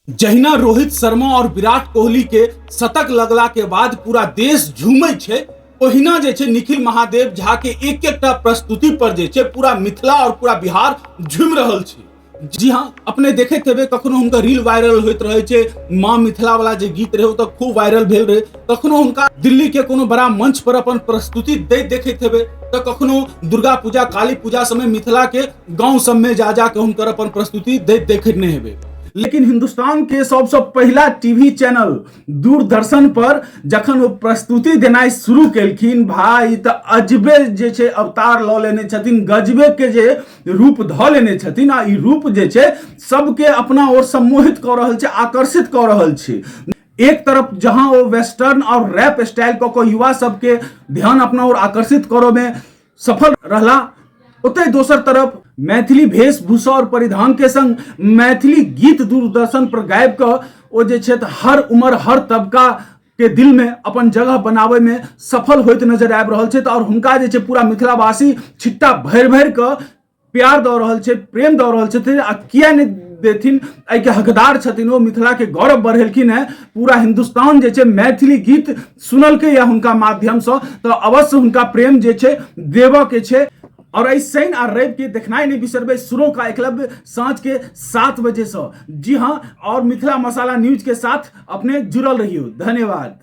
जहिना रोहित शर्मा और विराट कोहली के शतक लगला के बाद पूरा देश झूमै छै, ओहिना जे छै निखिल महादेव झा के एक एकटा प्रस्तुति पर जे छै पूरा मिथिला और पूरा बिहार झूमि रहल छै। जी हाँ, अपने देखैत हेबै कखनो हुनकर रील वायरल होइत रहै छै, माँ मिथिला वाला जे गीत रहै ओ तऽ खूब वायरल भेल रहै। कखनो हुनका दिल्ली के कोनो बड़ा मंच पर अपन प्रस्तुति दैत देखैत हेबै, तऽ कखनो दुर्गा पूजा काली पूजा समय मिथिला के गांव सब में जा जा के हुनकर अपन प्रस्तुति दैत देखैत नहि हेबै। लेकिन हिंदुस्तान के सबसँ पहिला टीवी चैनल दूरदर्शन पर जखन ओ प्रस्तुति देनाइ शुरू केलखिन भाई, तऽ अजबे जे छै अवतार लऽ लेने छथिन, गजबे के जे रूप धऽ लेने छथिन। आ ई रूप जे छै सबके अपना ओर सम्मोहित कऽ रहल छै, आकर्षित कऽ रहल छै। एक तरफ जहां ओ वेस्टर्न और रैप स्टाइल कऽ कऽ युवा सबके ध्यान अपना ओर आकर्षित करऽ में सफल रहला, ओतहि दोसर तरफ मैथिली वेशभूषा और परिधान के संग मैथिली गीत दूरदर्शन पर गाबि कऽ ओ जे छै हर उम्र हर तबका के दिल में अपन जगह बनावे में सफल होइत नजर आबि रहल छै। और हुनका जे छै पूरा मिथिलावासी छिट्टा भरि भरि कऽ प्यार दऽ रहल छै, प्रेम दऽ रहल छथिन। आ किया नहि देथिन, एहिके हकदार छथिन ओ, मिथिला के गौरव बढ़ेलखिन हेँ। पूरा हिंदुस्तान जे छै मैथिली गीत सुनलकै या हुनका माध्यमसँ, तऽ अवश्य हुनका प्रेम जे छै देबऽ के छै। और एहि शनि आ रवि के देखनाइ नहि बिसरबै, सुरों का एकलव्य साँझ के 7 बजे से। जी हाँ, और मिथिला मसाला न्यूज के साथ अपने जुड़ल रहियो। धन्यवाद।